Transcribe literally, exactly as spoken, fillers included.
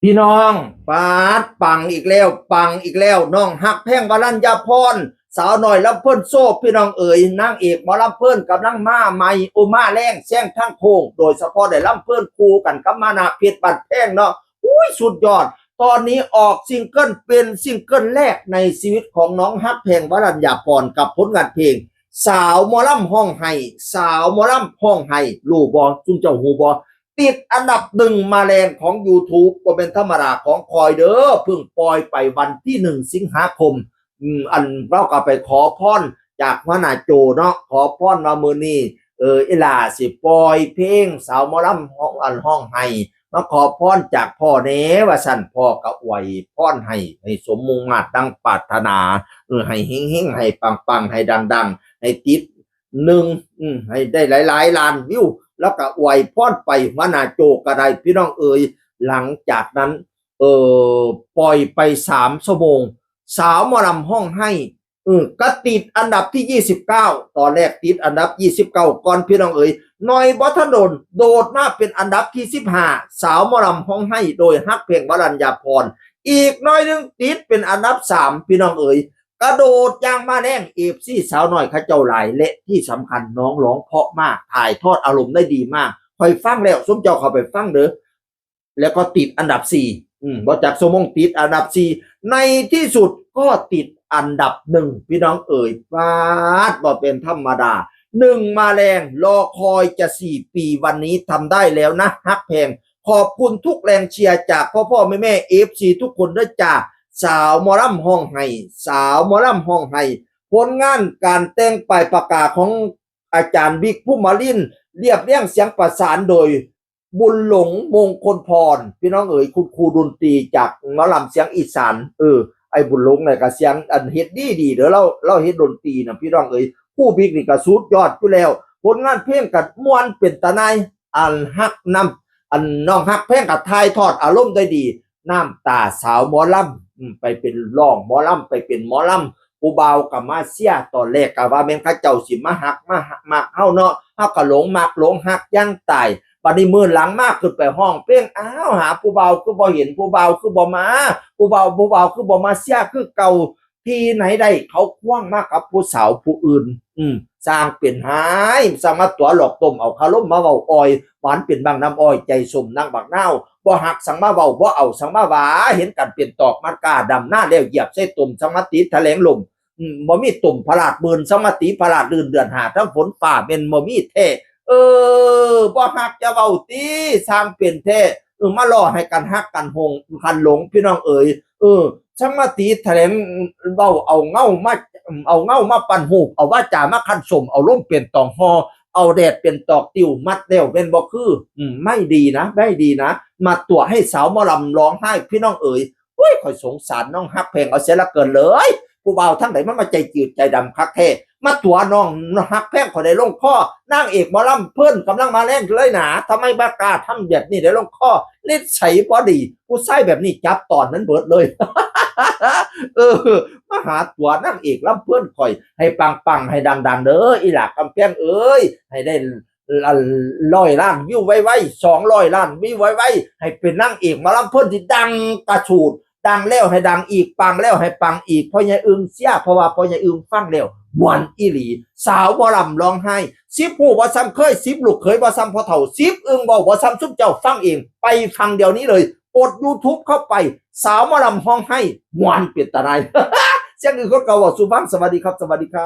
พี่น้อง ปาด ปังอีกแล้ว ปังอีกแล้ว น้องฮักแพงวรัญญาพร สาวน้อยลำเพลินโชว์ พี่น้องเอ๋ย นางเอกหมอลำเพลินกำลังมาใหม่ โอ มาแรงแซงทางโค้ง โดยเฉพาะได้ลำเพลินคู่กันกับมานะเพชรบ้านแพงเนาะ อุ้ย สุดยอด ตอนนี้ออกซิงเกิลเป็นซิงเกิลแรกในชีวิตของน้องฮักแพงวรัญญาพร กับผลงานเพลง สาวหมอลำฮ้องไห้ สาวหมอลำฮ้องไห้ รู้บ่ ซุมเจ้าฮู้บ่ ติดอันดับหนึ่งมาแรงของ YouTube บ่เป็นธรรมดาของคอยเด้อ เพิ่งปล่อยไปวันที่หนึ่งสิงหาคม อืม อันเราก็ไปขอพรจากหัวหน้าโจเนาะ ขอพรว่ามื้อนี้ เออ อีหล่าสิปล่อยเพลงสาวหมอลำฮ้อง อันฮ้องไห้ มาขอพรจากพ่อแหน่ ว่าซั่น พ่อก็อวยพรให้ ให้สมมุ่งมาดดังปรารถนา เออ ให้เฮงๆ ให้ปังๆ ให้ดังๆ ให้ติดหนึ่ง อืม ให้ได้หลายๆ ล้านวิว แล้วก็อวยพรไป หัวหน้าโจก็ได้ พี่น้องเอ๋ย หลังจากนั้น เออ ปล่อยไปสามชั่วโมง สาวหมอลำฮ้องไห้ เออ ก็ติดอันดับที่ยี่สิบเก้า ตอนแรกติดอันดับยี่สิบเก้าก่อน พี่น้องเอ๋ย หน่อยบ่ทันโดน โดดมาเป็นอันดับที่สิบห้า สาวหมอลำฮ้องไห้ โดยฮักแพงวรัญญาพร อีกหน่อยหนึ่งติดเป็นอันดับสาม พี่น้องเอ๋ย กระโดดอย่างมาแรง เอฟซี สาวน้อยเขาเจ้าหลาย และที่สำคัญน้องร้องเพราะมาก ถ่ายทอดอารมณ์ได้ดีมาก ข้อยฟังแล้ว ซุมเจ้าเข้าไปฟังเด้อ แล้วก็ติดอันดับสี่ อืม บ่จักชั่วโมงติดอันดับสี่ ในที่สุดก็ติดอันดับหนึ่ง พี่น้องเอ๋ย ปาด บ่เป็นธรรมดา หนึ่งมาแรง รอคอยจะสี่ปี วันนี้ทำได้แล้วนะ ฮักแพง ขอบคุณทุกแรงเชียร์จากพ่อๆ แม่ๆ เอฟซี ทุกคนด้วยจ้า สาวหมอลำฮ้องไห้ สาวหมอลำฮ้องไห้ ผลงานการแต่งปลายปากกาของอาจารย์วิก ภูมิมาลิน เรียบเรียงเสียงประสานโดย บุญหลง มงคลพร พี่น้องเอ๋ย คุณครูดนตรีจากหมอลำเสียงอีสาน เออ ไอ้บุญหลงเนี่ยก็เสียงอันเฮ็ดดีดีเด้อ เรา เราเฮ็ดดนตรีนะ พี่น้องเอ๋ย ครูบิ๊กนี่ก็สุดยอดอยู่แล้ว ผลงานเพลงก็ม่วนเป็นตาหน่าย อันฮักนำ อันน้องฮักแพงก็ถ่ายทอดอารมณ์ได้ดี น้ำตาสาวหมอลำ อืม ไปเป็นร้องหมอลำ ไปเป็นหมอลำ ผู้บ่าวก็มาเชียร์ ตอนแรกก็ว่าแม่นเขาเจ้าสิมาฮัก มาฮัก มักเฮาเนาะ เฮาก็หลงมักหลงฮักอย่างตาย บัดนี้มื้อหลังมาขึ้นไปฮ้องเพลง อ้าว หาผู้บ่าวคือบ่เห็น ผู้บ่าวคือบ่มา ผู้บ่าว ผู้บ่าวคือบ่มาเชียร์คือเก่า ที่ไหนได้เขาควงมากับผู้สาวผู้อื่น อืม สร้างเป็นหาย สร้างมาตั๋วหลอกต้ม เอาคารมมาเว้าอ่อย หวานเป็นบักน้ำอ้อย ใจส้มนางบักนาว บ่ฮักสังมาเว้า บ่เอาสังมาว่า เห็นกันเป็นตอก มัดก้าดำนาแล้วเหยียบใส่ตม สังมาติดแถลงลม อืม บ่มีตมพลาดหมื่น สังมาติพลาดลื่น เดือนห้าทั้งฝนฟ้าแม่นบ่มีแท้ เออ บ่ฮักจะเว้าติ สร้างเป็นแท้ เออ มาล่อให้กันฮักกันหง กันหลง พี่น้องเอ๋ย เออ สังมาติแถลงเว้า เอาเงามา เอาเงามาปั้นรูป เอาวาจามาคั้นส้ม เอาลมเป็นตองห่อ เอาแดดเป็นตอกติว มัดแล้วแม่นบ่คือ อืม ไม่ดีนะ ไม่ดีนะ มาตั๋วให้สาวหมอลำร้องไห้ พี่น้องเอ๋ย เฮ้ย ข้อยสงสารน้องฮักแพงเอาเสียเหลือเกินเลย ผู้บ่าวทางใดมันมาใจจืดใจดำคักแท้ มาตั๋วน้องฮักแพงข้อยได้ลงคอ นางเอกหมอลำเพิ่นกำลังมาแรงเลยนะ ทำไมมากล้าทำแบบนี้ได้ลงคอ นิสัยบ่ดี ผู้ชายแบบนี้จับตอนนั้นเบิดเลย เออ มาหาตั๋วนางเอกลำเพิ่นข้อย ให้ปังๆ ให้ดังๆ เด้อ อีหล่ากำแพงเอ้ย ให้ได้ ร้อยล้านวิวไวๆ สองร้อยล้านวิวไวๆ ให้เป็นนางเอกหมอลำเพิ่นที่ดังกระฉูด ดังแล้วให้ดังอีก ปังแล้วให้ปังอีก พ่อใหญ่อึ่งเสีย เพราะว่าพ่อใหญ่อึ่งฟังแล้วม่วนอีหลี สาวหมอลำร้องไห้ สิบฮู้บ่ซ้ำเคย สิบลูกเขยบ่ซ้ำพ่อเฒ่า สิบอึ่งเว้าบ่ซ้ำซุมเจ้าฟังเอง ไปฟังเดี๋ยวนี้เลย กด YouTube เข้าไป สาวหมอลำฮ้องไห้ ม่วนเป็นตาหน่าย เสียงอึ่งคนเก่าเว้าสู่ฟัง สวัสดีครับ สวัสดีครับ